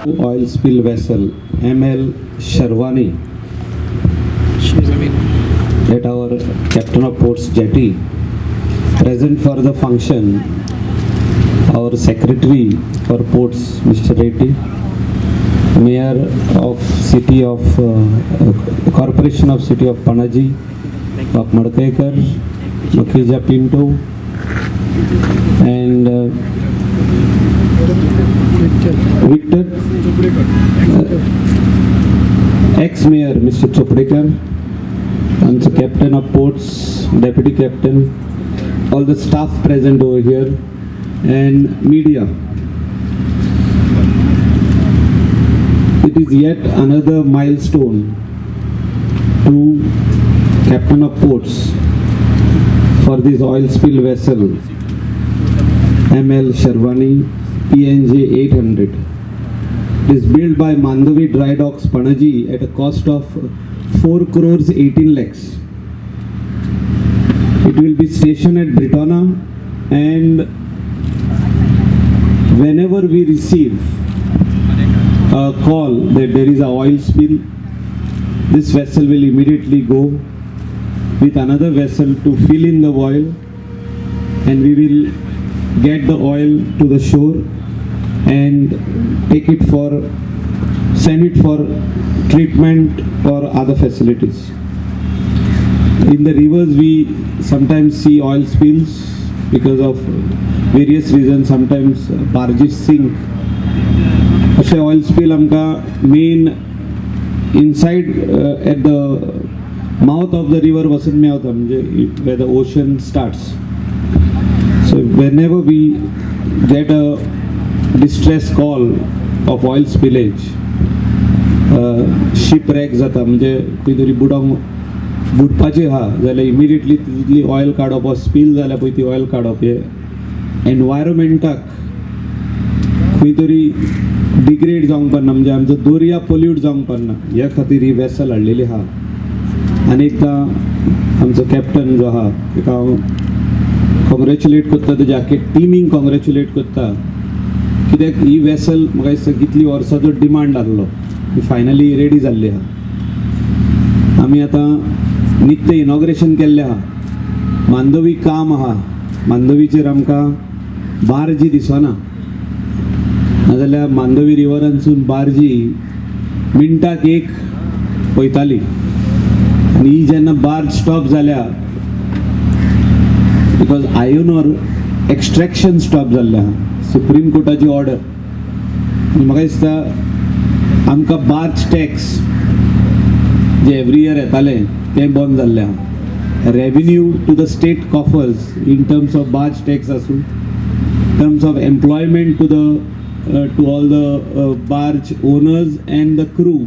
Oil spill vessel ML Sharvani at our Captain of Ports jetty. Present for the function, our Secretary for Ports, Mr. Reddy, Mayor of City of Corporation of City of Panaji, Bap Madkaikar, Makhija Pinto, and Victor, ex-mayor Mr. Chopdekar, and the Captain of Ports, Deputy Captain, all the staff present over here, and media. It is yet another milestone to Captain of Ports for this oil spill vessel ML Sharvani PNJ 800. It is built by Mandovi Dry Docks Panaji at a cost of 4 crores 18 lakhs. It will be stationed at Britona, and whenever we receive a call that there is a oil spill, this vessel will immediately go with another vessel to fill in the oil, and we will get the oil to the shore and take it for, send it for treatment or other facilities. In the rivers we sometimes see oil spills because of various reasons. Sometimes barges sink. अशें oil spill आमकां main inside at the mouth of the river वचून मेवता, म्हणजे where the ocean starts. So whenever we get a distress call of oil spillage, shipwreck जाता, म्हणजे खंय तरी बुडोंक बुडपाची आहा जाल्यार इमिडिएटली तितली ऑयल काडप वा स्पील जाल्यार पळय ती ऑयल काडप, हे एनवायरमेंटाक खंय तरी डिग्रेड जावंक पडना, म्हणजे आमचो दर्या पोल्यूट जावंक पडना, ह्या खातीर ही वेसल हाडलेली आहा. आनी एकदां आमचो कॅप्टन जो आहा ताका हांव कॉंग्रेच्युलेट करता, तेज्या आख्खे टिमीक कॉंग्रेच्युलेट करता, कित्याक ही वेसल म्हाका दिसता कितली वर्सांचो डिमांड आहलो, ती फायनली रेडी जाल्ली आहा. आमी आतां निकतें इनॉग्रेशन केल्लें आहा. मांडवी काम आहा, मांडवीचेर आमकां बार्जी दिसना, नाजाल्यार मांडवी रिवरानसून बार्जी मिनटाक एक वयताली. आनी ही जेन्ना बार्ज स्टॉप जाल्या, because iron ore extraction stop जाल्लें आहा, सुप्रीम कोर्टाची ऑर्डर. आनी म्हाका दिसता आमकां बार्ज टॅक्स जे एवरी इयर येताले तें बंद जाल्लें आहा. Revenue to the state coffers in terms of barge tax आसूं, terms of employment to all the barge owners and the crew.